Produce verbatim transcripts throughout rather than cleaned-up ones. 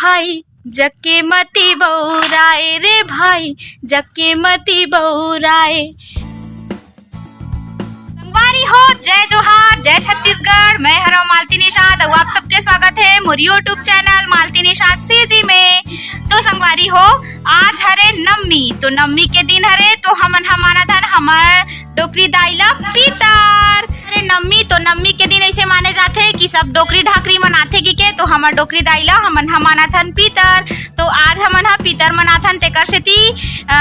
भाई जग के मती बउराय रे भाई, जग के मती बउराय। संगवारी हो, जय जोहार, जय छत्तीसगढ़। मैं हरव मालती निषाद अउ आप सबके स्वागत हे मोर YouTube channel Malti Nishad CG में। तो संगवारी हो, आज हरे नवमी, तो नवमी के दिन हरे, तो हमन ह मानत हन हमर डोकरी दाई ला पितर। अरे नवमी तो नवमी के दिन ऐसे माने जाथे कि सब डोकरी ढाकरी मनाथे कि के, तो हमर डोकरी दाई ला हमन ह मानत हन पितर। तो आज हमन ह पितर मनाथन, तेकर सेती, अ,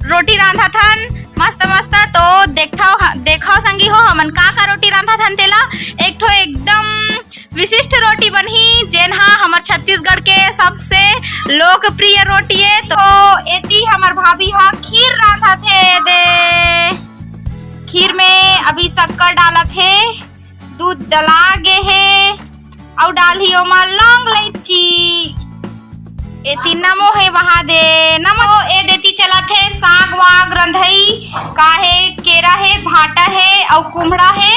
रोटी रांधत हन मस्त मस्त। तो देखथव, ह-, देखव संगी हो, हमन का का रोटी रांधत हन तेला। एक ठो एकदम विशिष्ट रोटी बनही, जेन हा हमर छत्तीसगढ़ के सबसे लोकप्रिय रोटी ए। तो एती हमर भाभी हा खीर रांधत हे दे। खीर में अभी शक्कर डालत हे, दूध डला गे हे, अउ डालही ओमा लौंग इलायची। एती नमो हे वहा दे, नमो। ए देती चलत हे साग वाग रंधई, का हे, केरा हे, भांटा हे, अउ कुम्हड़ा हे,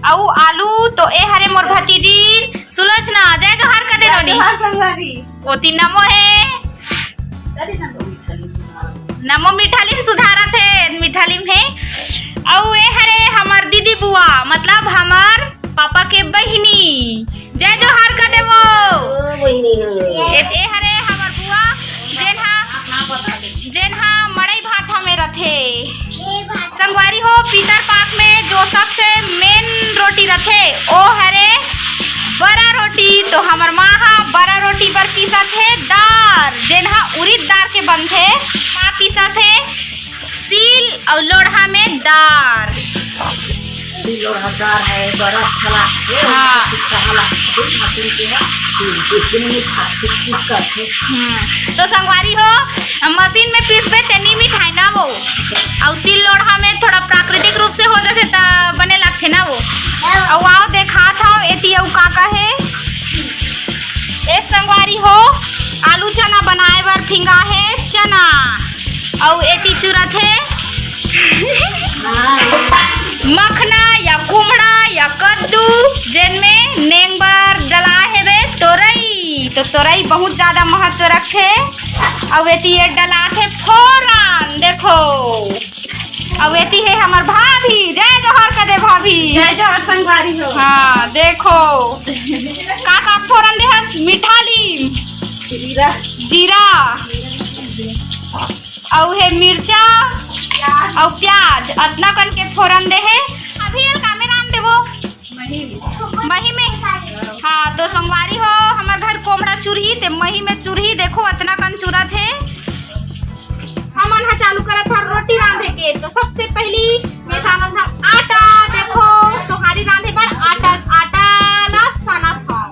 अउ आलू। तो ए हरे मोर भतीजी सुलोचना, जय जोहार कदे नोनी। जोहार संगवारी। ओती नमो हे। अरे नमो मीठा लिम सुधारत। नमो मीठा लिम सुधारत हे, मीठा लिम हे। अउ ए हरे हमर दीदी बुआ, मतलब हमर पापा के बहिनी। जय जोहार कदे वो। ओ बहिनी हो। ए, ए हरे हमर बुआ, जेन हा, जेन हा मड़ई भाठा में रथे। संगवारी हो, पितर पाक में जो सबसे main रोटी रथे, ओ हरे बरा रोटी। तो हमर माँ हा बरा रोटी बर पीसत हे दार, जेन हा उरिद दार के बनथे। माँ पीसत हे सील अउ लोढ़ा में दार। सील लोढ़ा दार है, बरा अच्छा लागथे, हाँ। ठीक कहा लागथे, ठाकुर के है, तो एक दिन में खा, ठीक, ठीक करथे। हम्म, तो संगवारी हो, मशीन में पीसबे ते नी मिठाय ना वो, अउ सील लोढ़ा में थोड़ा प्राकृतिक रूप से हो जाथे त बने लागथे ना वो। अउ आओ देखात हव एती अउ का का हे। ए संगवारी हो, आलू चना बनाए बर फिंगा हे चना, अउ एती चुरत हे मखना या कुम्हड़ा या कद्दू, जेन में नेंग बर डला हेबे तोरई। तो तोरई बहुत ज्यादा महत्व रखथे। अउ एती ये डलाथे फोरन, देखो। अउ एती हे हमर भाभी, जय जोहार कदे भाभी। जय जोहार संगवारी हो। हाँ, देखो। का का फोरन दे हस? मीठा लीम। जीरा। जीरा। अउ हे मिर्चा। प्याज। अउ प्याज। अतना कन के फोरन दे हे। अभी एल कामे रांध देबो। मही में। मही में। हाँ, तो संगवारी हो, हमर घर कोमड़ा चुरही, ते मही में चुरही, देखो, अतना कन चुरत हे। हमन ह चालू करत हन रोटी रांधे के। तो सबसे पहली मैं सानत हन आटा, देखो, सोहारी रांधे बर आटा, आटा ला सानत हन।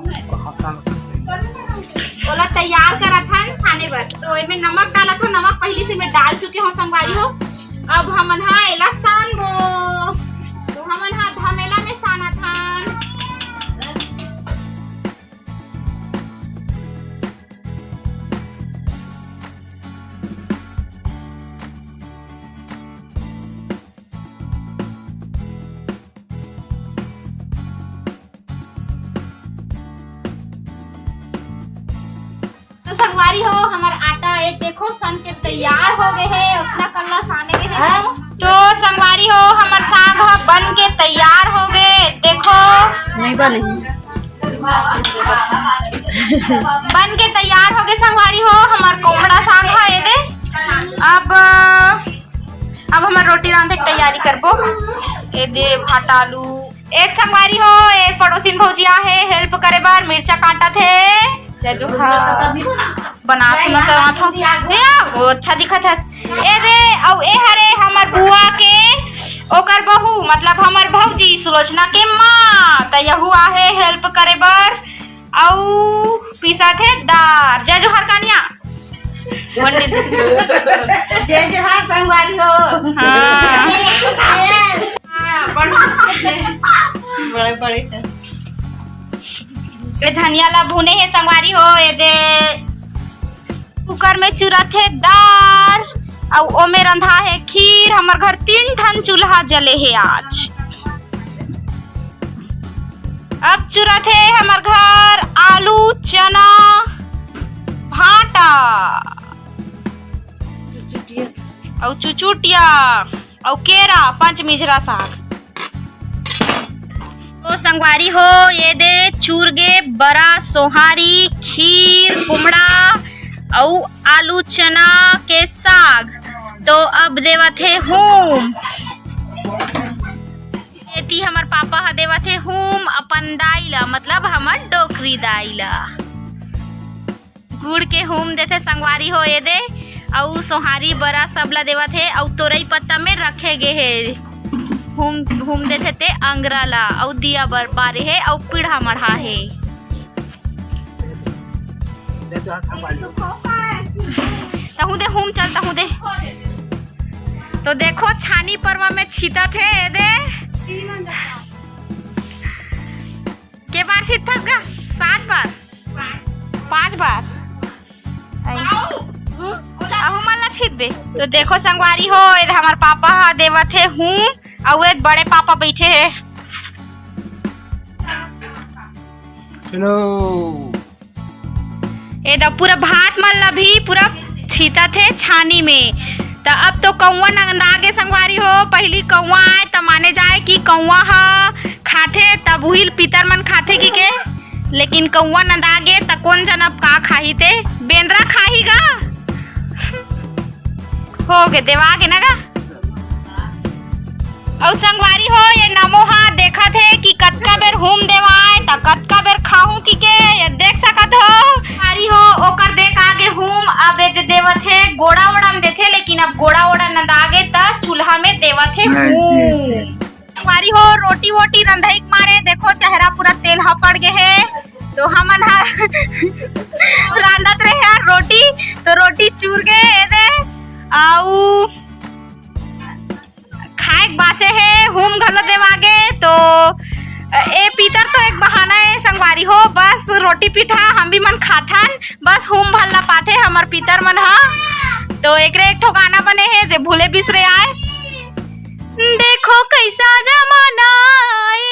ओला तैयार करत हन साने बर। तो एमे नमक डालत हन, नमक पहली से मैं डाल चुके हूँ संगवारी हो। अब हमन ह एला सानबो। तो हमन ह धमेला में सानत हन। तो संगवारी हो, हमर आटा एक देखो सन के तैयार हो गए हे, उतना कल्ला साने गए हे। तो संगवारी हो, हमर साग ह बन के तैयार हो गए, देखो। नहीं बने। बन के तैयार हो गए संगवारी हो, हमर कोमड़ा साग ह। ये दे, अब, अब हमर रोटी रांधे के तैयारी करबो। ये दे भाटा आलू। एक संगवारी हो, एक पड़ोसिन भौजी आहे help करे बर, मिर्चा काटत हे। जय जोहार। बना सुना तो आथो। ए, वो अच्छा दिखत हे। ए दे, अउ ए हरे हमर बुआ के, ओकर बहू, मतलब हमर भौजी सुलोचना के माँ, त यहू आहे help करे बर। अउ पीसत हे दार। जय जोहार कानिया। पंडित। जय जोहार संगवारी हो। हाँ। हाँ, बड़-, बड़े बड़े हे। ए धनिया ला भुने हे संगवारी हो, ए दे कुकर में चुरत हे दार, अउ ओमे रंधा हे खीर। हमर घर तीन ठन चूल्हा जले हे आज। अब चुरत हे हमर घर आलू, चना, चुचुटिया अउ केरा, पंचमिंजरा साग। तो संगवारी हो, ये दे चूर गे बरा, सोहारी, खीर, कुमड़ा अउ आलू चना के साग। तो अब देवत हे हूम। एती हमर पापा ह देवत हे हूम अपन दाई ला, मतलब हमर डोकरी दाई ला। गुड़ के हूम देथे संगवारी हो ये दे, अउ सोहारी बरा सब ला देवत हे, अउ तोरई पत्ता में रखे गे हे। हूम, हूम देथे ते अंगरा ला, अउ दिया बर बारे हे, अउ पीढ़ा मढ़ा हे। तहूँ दे हूम चल, तहूँ दे। तो देखो छानी परवा में छीतत हे ये दे। के बार छीतथस गा? सात बार? पाँच बार? आई। अहू मन ला छीतबे। तो देखो संगवारी हो, ए हमर पापा ह देवत हे हूम, अउ ए बड़े पापा बइठे हे। चलो। ए द पूरा भात मन ला भी पूरा छीतत हे छानी में। त अब तो कौवा नंदा गे संगवारी हो, पहिली कौवा आय त माने जाय कि कौवा ह खाथे, तब उहिल पितर मन खाथे कि के, लेकिन कौवा नंदा गे त कोन जन अब का खाही ते, बेंदरा खाही गा। हो गे, देवा गे ना गा। अउ संगवारी हो, ये नमो हा देखत हे कि कतका बेर हूम देवाय, त कतका बेर खाहूं कि के, ये देख सकत हो। संगवारी हो, ओकर देख आगे हूम, अब ए दे देवत हे, गोड़ा ओड़ा में देथे, लेकिन अब गोड़ा ओड़ा नंदा गे, त चूल्हा में देवत हे हूम। संगवारी हो, रोटी वोटी रंधई के मारे, देखो, चेहरा पूरा तेल ह पड़ गे हे। तो हमन ह रांधत रहे यार रोटी, तो रोटी चूर गे ए दे, अउ खाए के बाचे हे, हूम घलो देवा गे। तो ए पीतर तो एक बहाना हे संगवारी हो, बस रोटी पीठा हम भी मन खाथन, बस हूम भर ला पाथे हमर पीतर मन ह। तो एकरे एक ठो गाना बने हे जे भूले बिसरे आय। देखो कैसा जमाना आए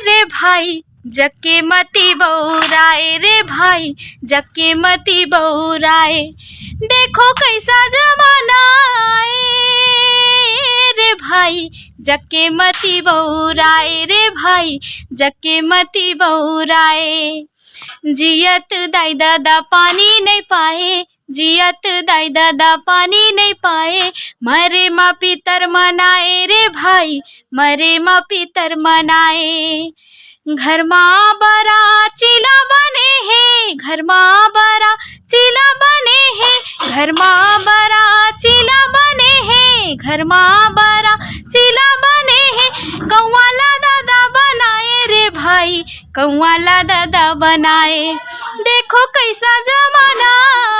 रे भाई, जके मती बौराए रे भाई, जके मती बौराए। देखो कैसा जमाना आए रे भाई, जके मती बौराए रे भाई, जके मती बौराए। जियत दाई ददा पानी नइ पाए, जियत दाई ददा पानी नइ पाए, मरे म पितर मनाए रे भाई, मरे म पितर मनाए। घर मा बरा चीला बने हे, घर मा बरा चीला बने हे, घर मा बरा चीला बने हे, घर मा बरा चीला बने हे। कौआ ला ददा बनाए रे भाई, कौआ ला ददा बनाए। देखो कैसा जमाना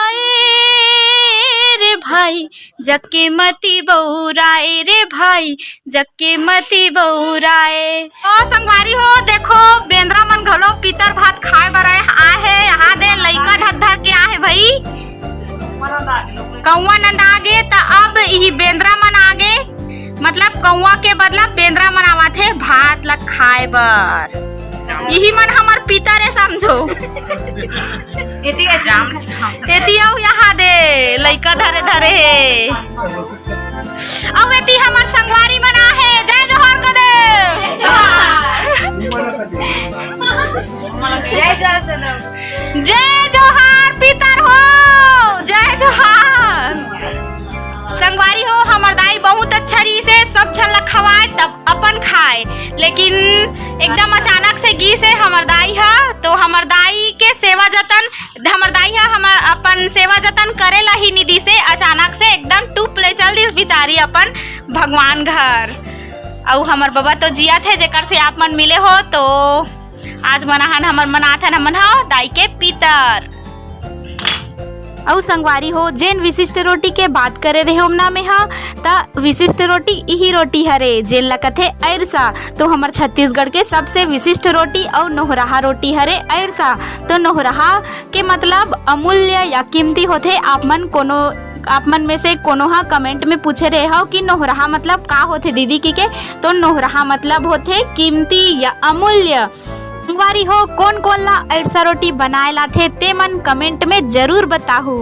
आए रे भाई, जके मती बौराए रे भाई, जके मती बौराए। ओ संगवारी हो, देखो बेंदरा मन घलो पितर भात खाए बर आए, आए हे। यहाँ दे लइका धर धर के आए हे भाई। कौआ नंदा गे त अब इही बेंदरा मन आगे, मतलब कौआ के बदला बेंदरा मन आवत हे भात ला खाए बर। इही मन हमर पितर ए समझो। एती अउ यहाँ दे लइका धरे धरे हे। अउ एती हमर संगवारी मन आहे, जय जोहार कर दे। जय जोहार सनम। जय जोहार पितर हो, जय जोहार। संगवारी हो, हमर दाई बहुत अच्छा रहिसे, सब झन ल खवाए तब अपन खाए, लेकिन एकदम अचानक से गीसे हमर दाई ह, तो हमर दाई के सेवा जतन, हमर दाई ह हमर अपन सेवा जतन करे ला ही निदी से अचानक से एकदम टुप ले चल दिस बिचारी अपन भगवान घर। अउ हमर बबा तो जियत हे, जेकर से आप मन मिले हो, तो आज मनाहन हमर मनाथन हमन ह दाई के पितर। अउ संगवारी हो, जेन विशिष्ट रोटी के बात करे रहे ओमना में हा, त विशिष्ट रोटी इही रोटी हरे, जेन ला कथे अइरसा। तो हमर छत्तीसगढ़ के सबसे विशिष्ट रोटी अउ नोहराहा रोटी हरे अइरसा। तो नोहराहा के मतलब अमूल्य या कीमती होथे। आप मन कोनो, आप मन में से कोनो हा comment में पूछे रहे हव कि नोहराहा मतलब का होथे दीदी की के, तो नोहराहा मतलब होथे कीमती या अमूल्य। संगवारी हो, कोन कोन ला अइरसा रोटी बनाए लाथे, ते मन comment में जरूर बताहू।